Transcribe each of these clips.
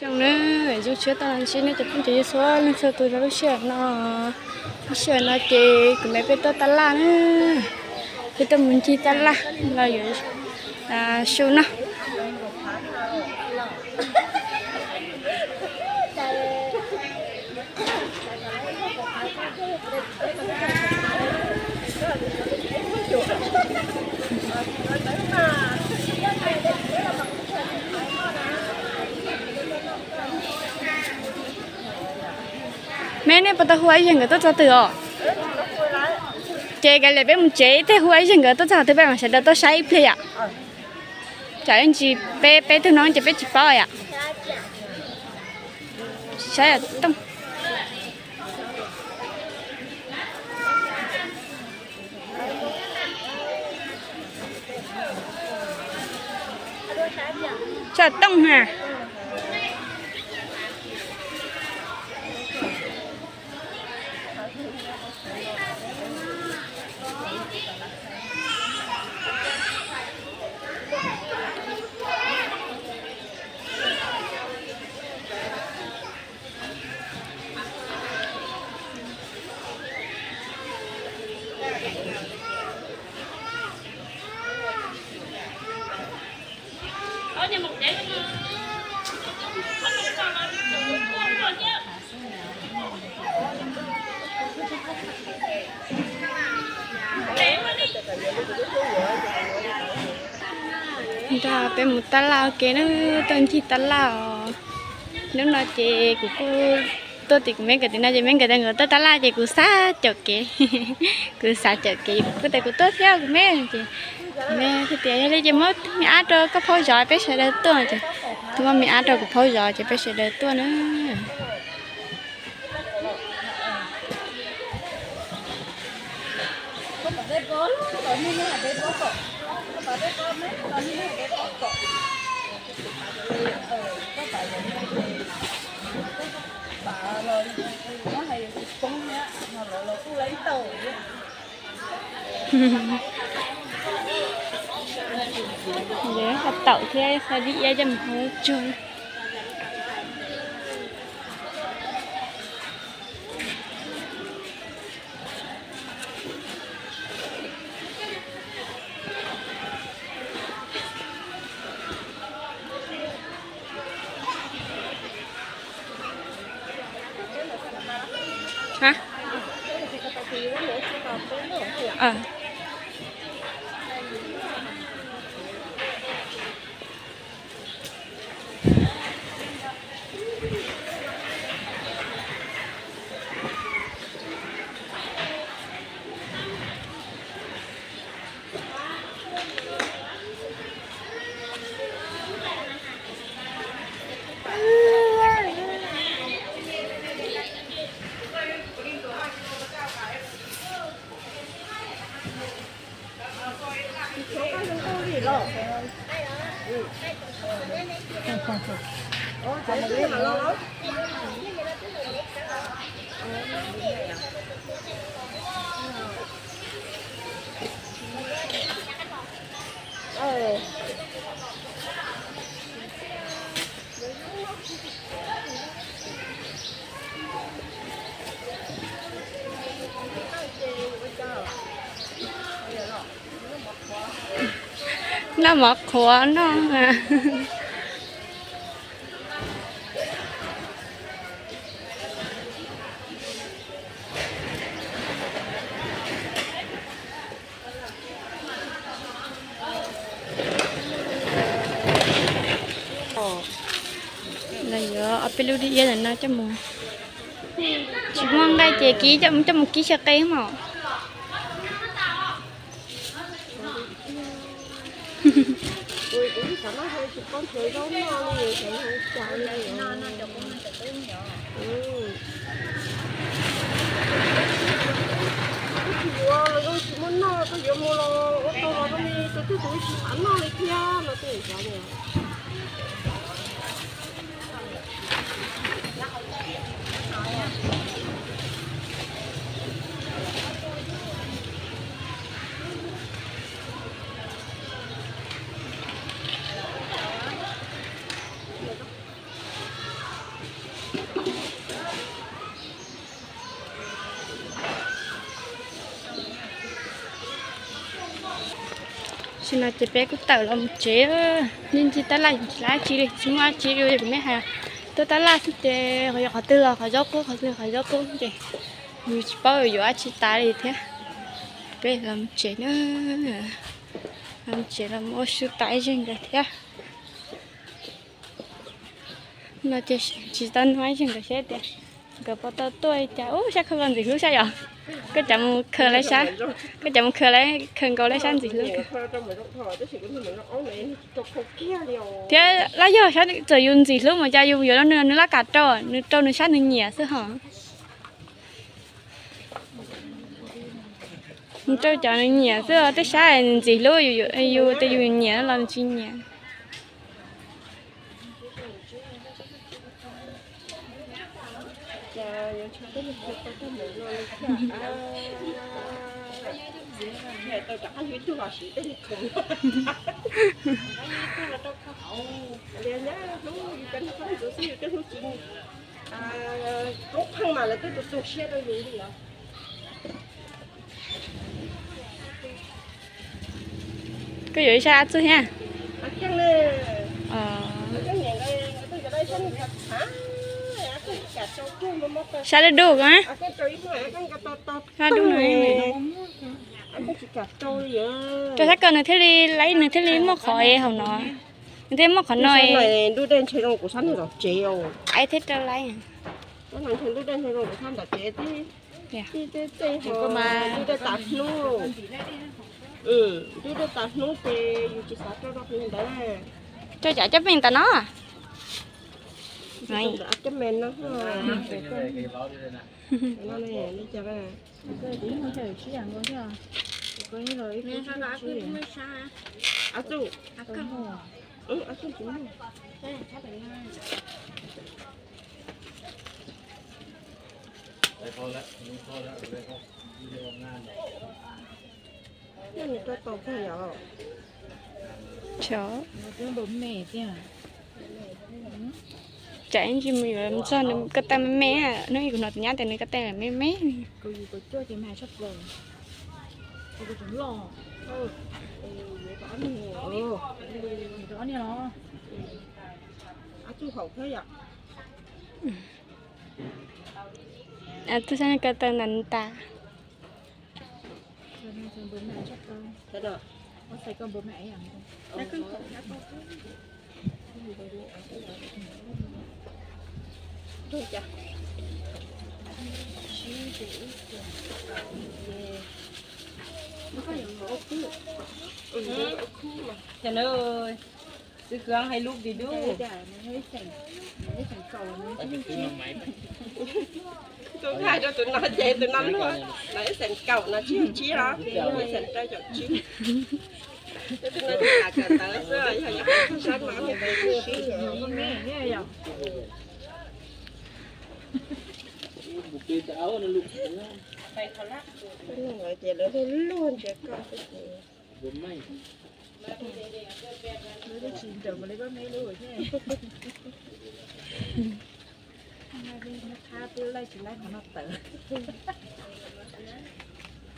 Zoo na, zoo siab tau los ntsib nej cov phooj cov ywg txhua leej txhua tus rau lub sij hawm no. Lub sij hawm no ces kuv me peb tuaj tab laj na, peb tuaj mus ncig tab laj los yuav su no. Me, nej puas tau hu ib zag nkawd tuaj txog twg os? Ces kav liam peb mus tsev ib teg hu ib zag nkawd tuaj txog twg peb mam sawv daws tuaj saib ib pliag yom. Tsam ib ntsis peb peb tug no ces peb tsis paub yom. Saib tooj. Saib tooj na. Nrog peb mus tab laj ua ke na, tuaj ncig tab laj os. Hnub no ces kuv kuj tuaj tim kuv me nkawd tim no ces me nkawd tias nkawd tuaj tab laj ces kuv xav caum kev. Kuv xav caum kev kuv kuj tias kuv tuaj thiab kuv me ces kuv me thiaj tias yog li ces muab me ab rau koj phaub zov peb sawv daws tuaj ces kuv muab me ab rau kuv phaub zov ces peb sawv daws tuaj na. Lawv ho taum thiab ho dib iab coj mus hau tsuag. Hả? Ờ. Noj mov qhuav noj. Los yuav ob peb lub dib iab ntawm no coj mus. Tsis muaj nqaij ces kib, coj mus kib xyaw qe mog. Tsis yuav los yeej tsis muaj noj, koj yuav mus los ua tau los koj li, tus twg tus tsis xav noj li thiab no tej zaum. No ces peb kuj tawm los mus tsev, yeej ncig tab laj tsis laj tsi li, tsis muaj dab tsi li, kuv me hais tuaj tab laj xwb ces qhov twg los qhov zaub qub, qhov twg qhov zaub qub ces yus tsis paub yuav yuav dab tsi tas li thiab. Peb los mus tsev na, los mus tsev los mus ua su tas ib zig nkawd thiab. No ces tsis tau nug ib zig nkawd seb tias nkawd puas tau tuaj li cas. Ub, sab khaws nkaus ntxim hlub sab yom. Koj cov mus khaws lawv sab, koj cov mus khaws lawv khaws nkaus lawv sab ntxim hlub. Thiab laj yog sab txawm yus ntxim hlub mas cas yus yuav nws, nws laj kam rau, nws rau nws sab nws nyiam xwb hos. Nws rau cov nws nyiam xwb, tej sab nws ntxim hlub, yus tias yus nyiam los nws tsis nyiam. Koob pheej mas lawv twb tu tu siab rau yus li os. Koj yuav ib sab dab tsi thiab? Sab dub dub ko. Sab dub no. Rau sab ko nws thiaj li laib, nws thiaj li muaj qhov hauv no. Nws thiaj muaj qhov no. Ais thiab rau laib. Rau cas coj pej tas no. Tsam ib ntsis mus yuav txog nws ko taw me me, hnub ib kuv hnov tus nyab tias nws ko taw me me. Tus sab ko taw ntawm tas. Tus no hais rau tus no ces tus no luag, lawv ib xeem kaum no tsib caug tsib los, ib xeem rau caum tsib. Tus no ces tham kawm ntawv xwb, yog nyob sab no me ntsis sib. Ces lawv luag luag ntsia koj xwb ces. Tsis nrawm li koj me lub thiab. Thab twb laij tsis laij qhov no tawm.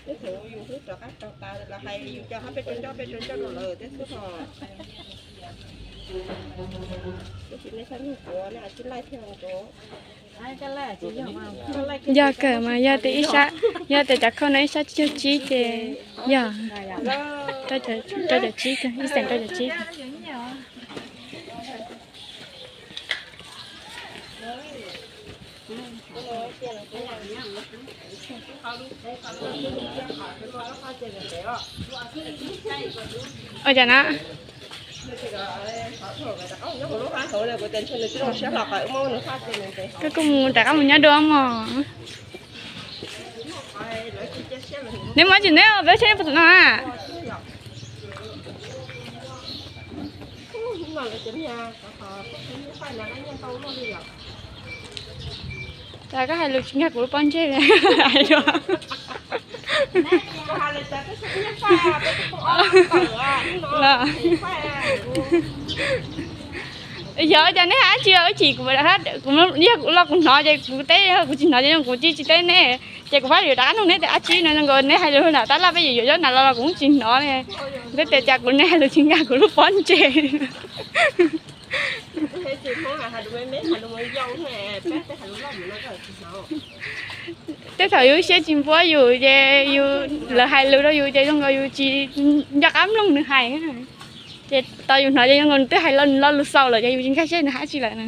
Tej thaum yus twb rov qab rau tas los hais yus cov hab peb rau ncauj peb rau ncauj rau lawm tej xub hos. Tab sis nej txhob nug kuv, nej hais tsis laij thiab nkaus. Yog kawg mas yog tias ib sab, yog tias cov khau no ib sab tsib caug tsib ces yog rau caum tsib, ib xeem rau caum tsib. Ua cas na? Koj kuj mus rov qab mus nyob dua mog. Neb muaj tsis neb peb seb puas tus no na. Cas koj hais lus tsis nkag kuv lub pob ntseg li. Yog cas neb hais dab tsi los wb chim, kuv, yog kuv los kuv hnov ces kuv teb, yog kuv tsis hnov ces kuv tsis tsis teb neb. Ces kuv pab yuav rov qab nug neb tias dab tsi no, zoo nkaus neb hais lus ntawm tab laj peb yuav yuav yuav na los los kuv tsis hnov li. Neb tias cas kuv neb hais lus tsis nkag kuv lub pob ntseg. Tej thaum yus siab tsis npuab yus ces yus, lawv hais lus rau yus ces zoo nkaus yus tsis nco qab mloog nws hais. Ces tau yus hnov ces zoo nkaus nws twb hais lo lus xaus lawm ces yus tsis nkag siab nws hais dab tsi lawm na.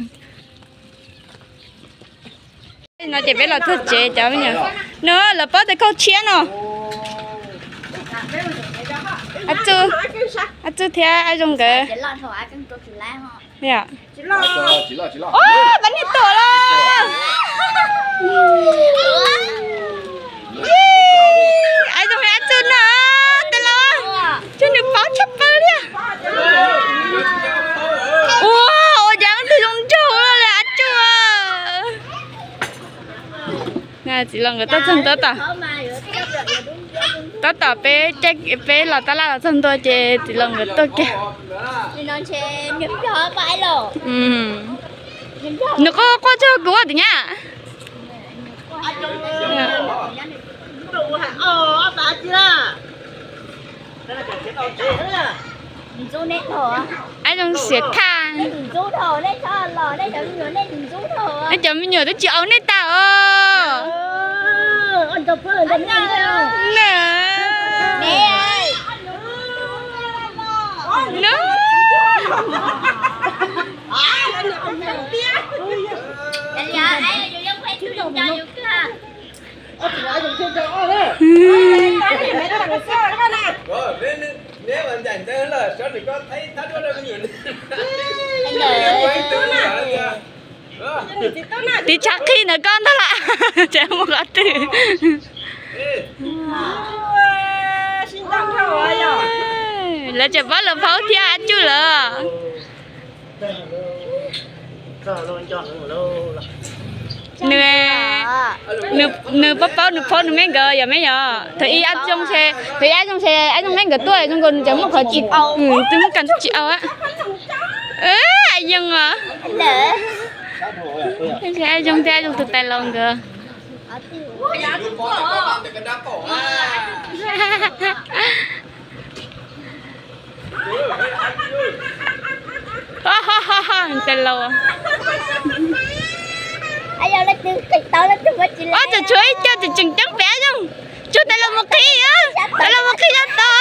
No ces peb los txog tsev cov me nyuam. No lawv paub tias koj tshiab no. Ab Txuj thiab Ab Zoo nkawd. Pab niag tuam los. Ab Zoo, Ab Txuj no, tej laus, cov nws paub tshaj plaws li. Ua, ua cas tus zoo nraug li Ab Txuj. Txiv laus nkawd tuaj txog ntua tom, tab tom peb, peb los tab laj los txog ntua ces txiv laus nkawd tuaj kiag. Nws quaj quaj txog kuv tias nyab. Ab Zoo xiam thaj. Nej cov me nyuam twb tsis au nej tag os. Tiv tshav qhi ntawm koj ntag lawm, tseem mus qhov twg. Lawv tseem paub lawv paub thiab Ab Tsuj lawm. Nws, nws paub paub nws phob nws me nkawd yog me yog. Thaum ib Ab Zoo, thaum ib Ab Zoo, Ab Zoo me nkawd tuaj zoo nkaus nws tseem muaj qhov tsis, twb muab kas tsis au. Ab Yeej os. Ab Zoo thiab Ab Zoo tus tais laus nkawd. Tais laus. Ob tug tshuav ib co tseem tseem ceeb pem Ab Zoo. Tsuag tais laus mus qhib, tais laus mus qhib nyob tod.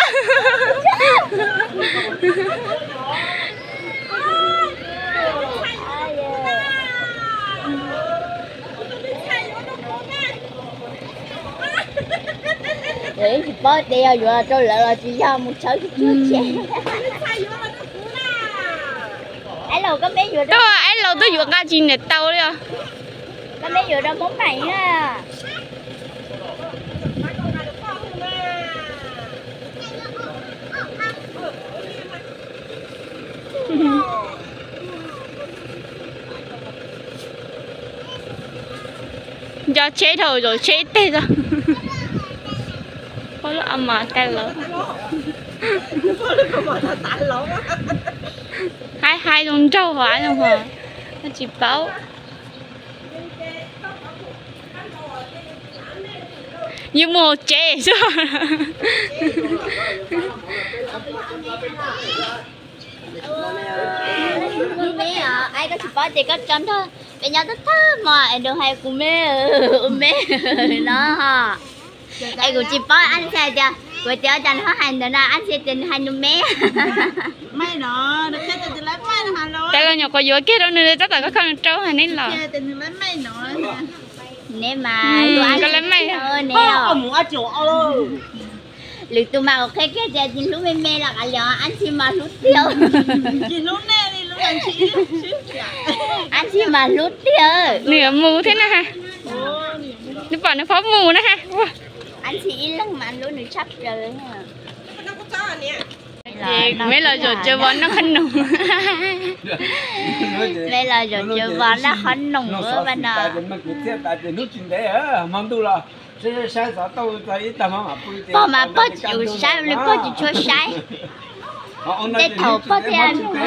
Tsis paub tias yog yuav rau lawv los tsis yog, mus tshawb tsuag tsuag tse. Ab Laus, koj me yuav, Ab Laus twb yuav nqa tsis niam tau li os. Koj me yuav rau Hmoob Meem na. Nco tsheb dhau zaum tsheb teg tau. Phob lub a mas tag lawm. Haib haib zoo nraug hov, tsis paub. Yus mus tsev xwb. Ua me os, es koj tsis paub ces koj tso nrog peb nyob tag tag hmo es nws hais kuv me, ua me no. Es kuv tsis paub, Ab Ntxhais tias, kuv tias cas nws ho hais ntawd na, Ab Ntxhais tias nws hais nws me. Tais laus nyuam qhuav yuav kiag rau nws tab tom kho kho nws rau hais neb los. Neb mas, koj lab meej. Lwm tus mas kuv qhia kiag tias tsis hlub me me los kav liam, Ab Ntxhais mas hlub tiag. Ab Ntxhais mas hlub tiag. Nws yuav mus thiab na ha. Nws pom nws phob mus na ha. Ab Ntxhais ib leeg mas hlub nws tshaj plaws. Ces kuv me los zaum cav vov noj qhob noom. Me los zaum cav vov noj qhob noom ua no. Pog mas pog tsis ua saib li, pog tsis tshua saib. Tej thaum pog thiaj mus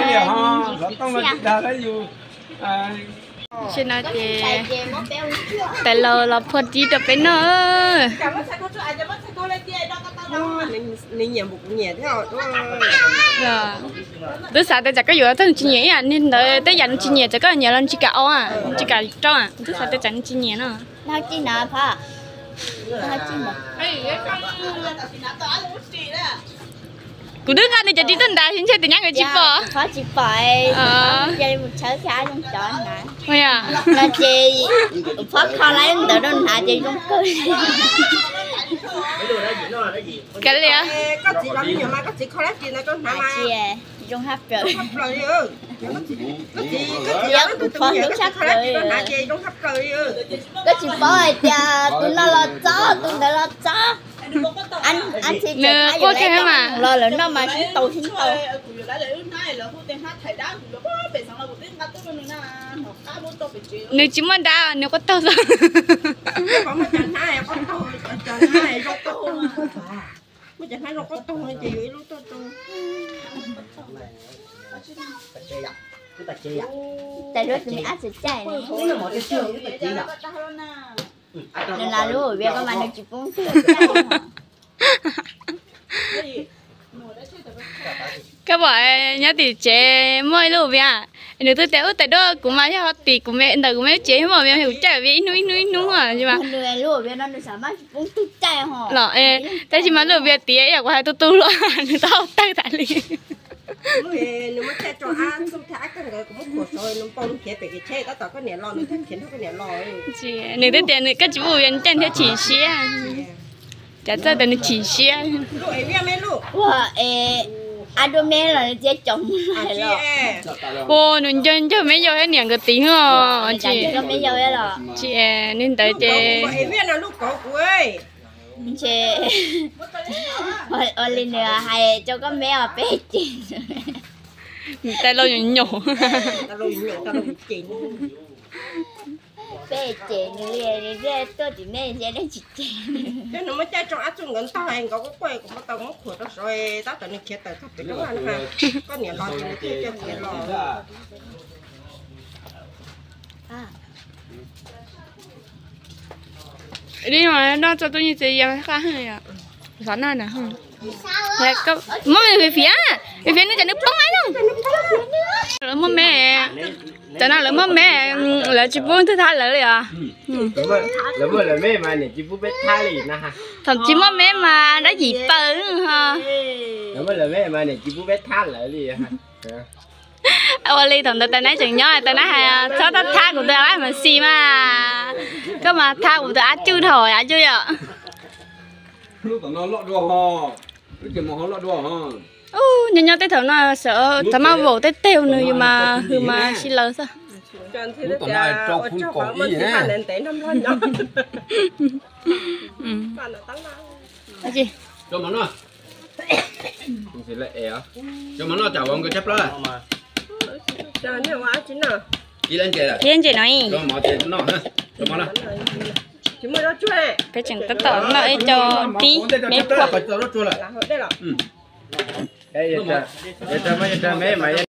xiam. Tam sim no ces tais laus los phua dib rau peb noj. Twb xav tias tsam koj yuav txog nws tsis nyiam ib yam li ntawd, tej yam nws tsis nyiam tsam koj nyiam los nws tsis kam ua, nws tsis kam rau. Twb xav tias tsam nws tsis nyiam no. Kuv twb nqa nws cov dib tuaj nrad, ntshe tias nyab nkawd tsis pom. Ua yog no ces kuv phob kho lawm ntawd rau hnav ces zoo kawg. Kav liam. Zoo hab plaws. Yog kuv phob hlub tshaj plaws. Koj tsis paub hais tias tus no los txob, tus ntawd los txob. Nws quaj kiag mas los lawv noj mas sib tau sib tau. Nws tsis muaj dab, nws quaj taug xwb. Tais lub tus me ab txwv caij ne. Nws los lub hauv vias koj mas nws tsis poob tug caij. Koj pom nyob tim tsev muaj ib lub hauv vias, nws twb tias ub tais duab kuv mas yog tim kuv me ntawm kuv me lub tsev muaj hauv vias, kuv caij hauv vias ib hnub ib hnub ib hnub. Lub hauv vias no nws xam maj tsis poob tug caij ho. Los tab sis mas lub hauv vias tias ib yam kuv hais tu tu los nws tau tawg tas li. Nws muab caij tso ab txuj thiab ab txuj nkawd kuv muab khuam saud nws npau nws khiav pem kev tsheb tab tom koj niam los nws thiaj khiav nrog koj niam los. Nws twb tias nws koj tsis pub hauv vias nws caij thiab chim siab. Cas txawj tias nws chim siab. Ua es ab duab me los nws txiav caum mus lawm los. Ua nws ncawg ncawg me yau thiab niam nkawd tid os. Tsis, li ntawd ces ntshe ua li nws hais rau koj me os peb ces. Tais laus nyuam nyuam. Peb ces nws li nws thiaj tuaj tim nej ntshe nej tsis cem. Nws muab caij tso ab txuj nkawd ntog nkawd quaj quaj kuv muab tau muab khuam rau saud tab tom nws khiav tawm txog pem lub vaj na. Koj niam los ces nws thiaj coj khiav los. Li no noj txog tub nyiag txiv yau qab heev yom. Xov noj na. Muab me fiav fiav, fiav fiav nws tsam nws poob ab. Lawv muaj me, tam no lawv muaj me, lawv tsis pub twg thab lawv li os. Lawv muaj lawv me mas niam tsis pub peb thab li na. Thaum tsis muaj me mas dab yim paws ho. Lawv muaj lawv me mas niam tsis pub peb thab lawv li. Ua li thaum ntawd tais nab tseem nyob, tais nab hais txhob thab thab kuv tus ab mas xis mas, koj mas thab kuv tus ab cuj dhau ab cuj yom. Nyob nyob tej thaum no xav maj vaum tej teg nws yus mas hws mas sib laws xwb. Ib ntses no, peb tseem tab tom noj ib co dib me phuaj.